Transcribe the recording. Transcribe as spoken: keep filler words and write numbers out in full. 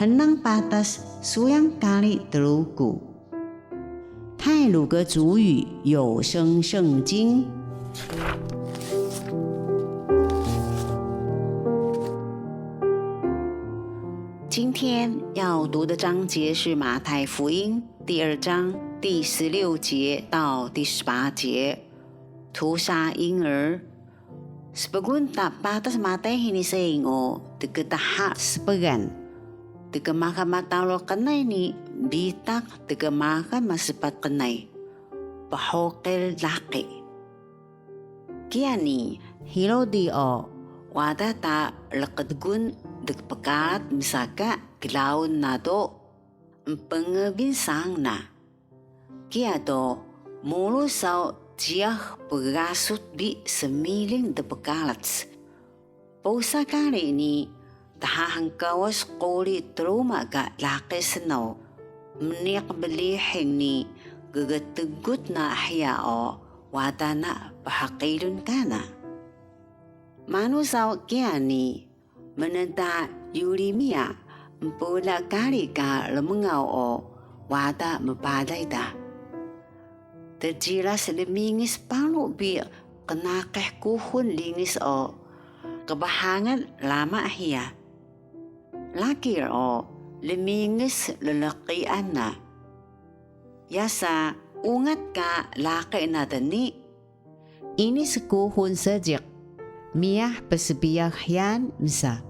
Hnang patas suyang kari Truku. 太魯閣族語有聲聖經。今天要讀的章節是馬太福音第二章第十六節到第十八節，屠殺嬰兒。 Spgun ta patas Matay hini sayang o tgdha spgan. Tgmaxal mataru qnay ni bitaq tgmaxal maspat qnay. Phuqil laqi. Kiya ni Hirodi o wada ta rqdgun dpkarat msa ka klaun na do, empngbin saang na. Kiya do, mulu saw jiyax pgasut bi smiling dpkarac. Peusa kari ni, dha hngkawas quri truma ka laqi snaw, mniq blihing ni ggtggut na hiya o wada na phqilun kana. Manu saw kiya ni, mnda Yirimiya mpula kari ka rmngaw o wada mbalay da. Tjiras lmingis paru bi qnaqih kuxul lingis o qbhangan lama hiya. Laqi o lmingis llqian na. Yasa ungat ka laqi na dni, ini skuxul seejiq, miyah psbiyax hyaan msa,